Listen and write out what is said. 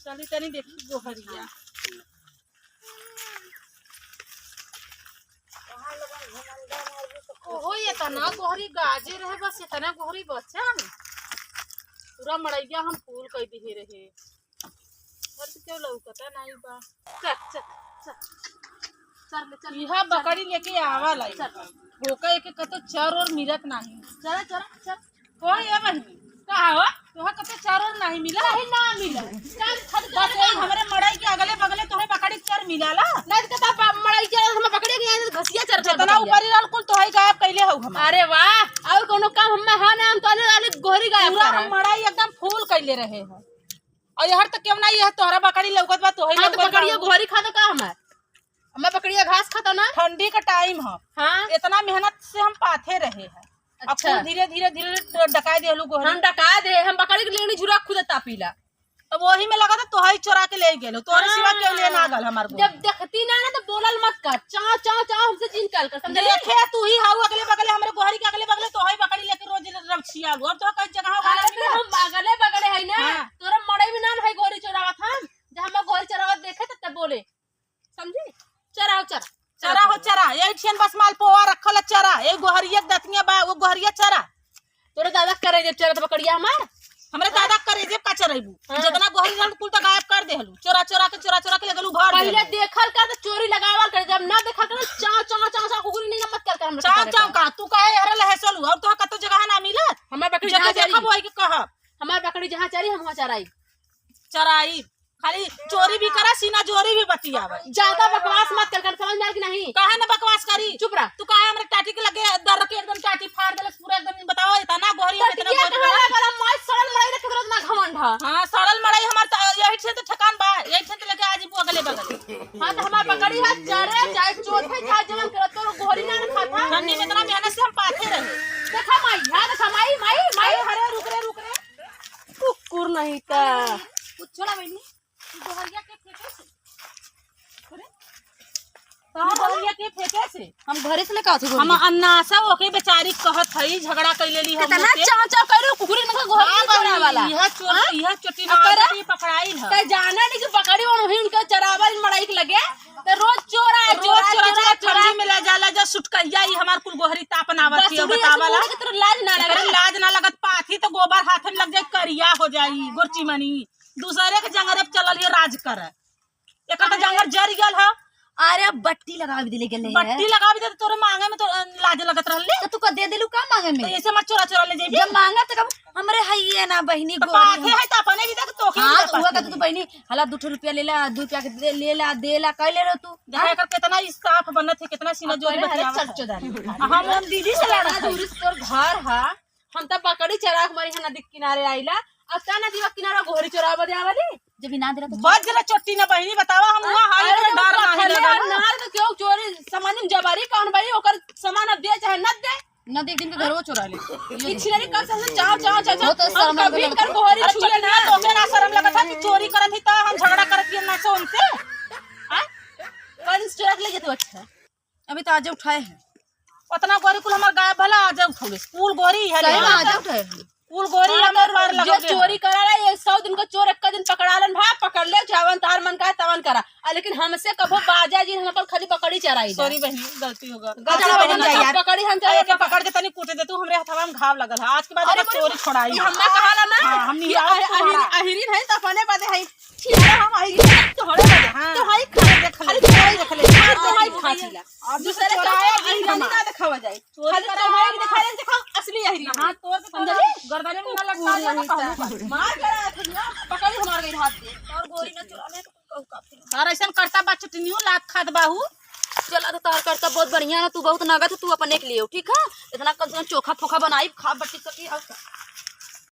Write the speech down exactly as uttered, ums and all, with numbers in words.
चली तनी देखी गोहरिया। ओहो, एतना गोहरी गाजे रहे, बस एतना गोहरी बचा न। पूरा मड़इया हम फूल कइ दिहे रहे। घर से केहू लउकता नाहीं बा। चल, चल, चल। चल ले, चल, इहा चल। बकरी लेके आवा लाई। चल। होका एके कतो चर और मिलत नाहीं। चल, चल, चल। कोई ए बहिनी? का हो? तोहा कतो चर और नाहीं मिला? नहीं ना मिला। चल, चल, बस चल। यही हमरे मड़ई के अगले बगले तोहे बकरी चर मिलाला? नहीं तो कहता बा-, मड़ई के हम बकरी के यहाँ घसिया चर कर जितना बकरिया। ऊपरी रहल कुल तोहे गायब कइले हऊ हमार। अरे वाह, और कोनो काम हम हाँ ना, हम तो आले, आले गोहरी गायब पूरा करा। मड़ई एकदम फूल कइले रहे हैं। और यहर तो केहू ना, यह तोहरा बकरी लउकत बा, तोहे हाँ, तो लउकत बा। बकरिया गोहरी खा तो का हमार? हमार बकरिया घास खाता ना। ठंडी का टाइम ह। हाँ। इतना मेहनत से हम पाथे रहे हैं। अब अच्छा। कुल धीरे, धीरे, धीरे ड-, डकाए देहलू गोहरी। हम डकाए दे, हम बकरी के लेनी झुरा खुद तापीला। तब वही में लगा था तोहई चोरा के ले गेलो, तोहरे सिवा हाँ। केहू ले ना गल हमार गोहरी। जब देखती ना, ना तो बोलल मत कर, चाव, चाव, चाव हमसे जिन कल कर, समझली? देखे तू ही हाउ अगले बगले, हमरे गोहरी के अगले बगले तोहई बकरी लेके रोज रौछिया आलू। अब तो कई जगह अरे वाला तो मिला। हम अगले बगले है ना, हाँ। तोरा मड़ई में ना है गोहरी चोरावत हम, जब हम गोहरी चोरावत देखे तब, तब बोले। समझी? चराओ, चरा। चरा हो, चरा। यही ठियन बस मालपोवा रखल है, चरा। ए गोहरिया के दतिया बा, वो गोहरिया चरा। तोरे दादा के करेजे चरत बकरिया हमार? हमरे हाँ? दादा के करेजे का चरइबू? हाँ। जितना गोहरी रहल कुल तो गायब कर देहलू। चोरा चोरा के, चोरा चोरा के ले गेलू भर पहिले देहलू। देखल कर तो चोरी लगावल कर, जब ना देखल कर चाव चाव चाव चाव कुकुरी नहीं मत कर कर हमरे चाव करे चाव कर। का? तू काहे हरे लहेसलू? और तो कतो जगह ना मिलत? हमार बकरी जहाँ जहाँ चरी। देखब वही के कहब। हमार बकरी जहाँ चरी हम वहाँ चराई। चराई। खाली चोरी भी करा, सीना जोरी भी बतियावे। ज्यादा बकवास मत कर, कर समझ में आयल कि नहीं? काहे ना बकवास करी? चुप रह। तू काहे हमरे टाटी के लगे दर के एकदम टाटी फाड़ देलस पूरा एकदम, बताओ इतना गोहरी तो है, इतना ये गोहरी कहाँ है। लगा ला? माय सड़ल मड़ई रखे तो इतना घमंड है। हाँ, सड़ल मड़ई हमार त-, यही ठे तो ठिकान बा, यही ठे तो लेके आ जीबू अगले बगल। हाँ, तो हमार बकरी है, चरे, चाहे चोथे, चाहे जवन करत, तो गोहरी ना खात है। ठंडी में इतना मेहनत से हम पाथे रहे। देखा माई, हाँ देखा माई, माई, माई। अरे, अरे, रुक रे, रुक रे। कुकुर नहीं का। कुछ ना बहनी। तू गोहरिया के फेंके से? अरे? तू गोहरिया के फेंके से? हम घरे से लेके आते हम गोहरिया। अन्नासा ओके बेचारी कहत हई, झगड़ा कइ लेली हम इतना ओके। चाव चाव कइलू, कुकुरी में गोहरिया हाँ, चोरा बहिनी, वाला। इहा चोर, हाँ? इहा चोटी अब ना करे? चोटी पकड़ाई है। ते जाने नहीं कि बकरी वण हुई उनका चरावल मड़ई के लगे, ते रोज चोरा, रोज चोरा, चोरा, चोरा, चोरा, चोरा। ठंडी में ले जाला जा सुटकैया, ई हमार कुल गोहरी तापन आवत बस ही, उड़ी बतावला। ऐसे मुंह के तरफ लाज ना लगे। एकरे लाज ना लगत, पाथी तो गोबर हाथ में लग जाई, करिया हो जाई, गोरची मनी। दूसरे के जंगरे पे चलल ये राज कर। एकर तो अरे। जंगर जर गल ह। अरे, बट्टी लगावे दिले गेले है। बट्टी लगावे दे तो तोरे मांगे में तो, अ, लाज लगत रहल ले। तो तू का दे देलू का मांगे में? तो ऐसे मत चोरा चोरा ले जेबी। जब मांगा तो कब हमरे हइये ना बहिनी तो गोरी पाथे हम। है तो अपने भी देख तो के हाँ, भी तो हुआ पाथे का तू है। बहिनी, हला दू ठो रुपया ले ला, दू रुपया के दे, ले ला, दे ला, कह ले रहो तू। देखा हाँ? एकर कितना इंसाफ बनत है, कितना सीना अब जोरी करे हरे बतियावत है। चल चोदारी। हम, हम दीदी से लड़ा था। दूर से तोर घर हा, हम त बकरी चरा के मरी है नदी के किनारे आइला, अब का नदी के किनारे गोहरी चोरावे बदे आवली? जब ई ना देला तो बज रे चोटी ना बहिनी, बतावा हम हुआ हाल अरे एकरा तो डर का नाही खले लगल। अनार तो केहू चोरी सामान जबारी कौन भाई ओकर सामान अब दे चाहे न दे। न दे, एक दिन के घरवा चोरा ले। ई छिनरी कब से चाव, चाव, चाव, चाव, वो तो हम शर्म कभी लगता कर है। गोहरी अरे छुए चोटी ना। ना, तोके ना शर्म लगत है, तू चोरी करत ही त हम झगड़ा करत ही ना से उनसे। हाँ? कौन चोरा के ले जेतू अच्छा? अभी तो आजे उठाए हैं। उतना गोरी कुल हमार गायब भला आजे उठौले। कुल गोरी है सही ले। में आजे उठाए हैं। कुल गोरी हाँ, हमार तो मार जो लगल है। चोरी करा रहा, ये सौ दिन को चोर एक दिन पकड़ा लन भा, पकड़ ले, जावन तार मन का तवन करा। आ, लेकिन हमसे कभो बाजा जी, हम अपन खाली बकरी चराई जा। सॉरी बहनी, गलती हो गल। गलती अच्छा, हो गल, बहनी, जा यार। बकरी हम अरे, चराई एके पकड़ के तनी कूटे दे तू, हमरे हथवा में घाव लगल है। आज के बाद अरे, अगर चोरी छोड़ाई। ये हम ना कहा ना, हाँ, हम ये निहार अहिर-, तुम्हारा। अहिर-, अहिरिन है तो अपने बाते है। ठीक है, हम अहिरिन है, तोहरे बाते। हाँ। तो हई खा, देख ले, खाली तोहरे देख ले। हाँ, तो हई खा हाँ, पीला। अब दूसरे दूसरे चोराए का भी अहिरिन हमार। ना दिखावा जाए। चोरी खाली करा तो हई हमार। दिखा रहे, दिखाओ असली अहिरिन। हाँ, तोर के समझली? गर्दने में ना लटका कुकुर जाना नहीं कहूँ था। पर। मार करा है खुदिया, पकड़ी हमार गई हाथ दे। और गोरी ना चुरा ले तो कहूँ काफी। और ऐसन करता बा चटनियो लाग खात बाहू। चला तो तार करता बहुत बढ़िया ना, तू बहुत नगद, तू अपने के लिए, ठीक है? इतना कम से कम चोखा फोखा बनाई, खा बट्टी सकी और का।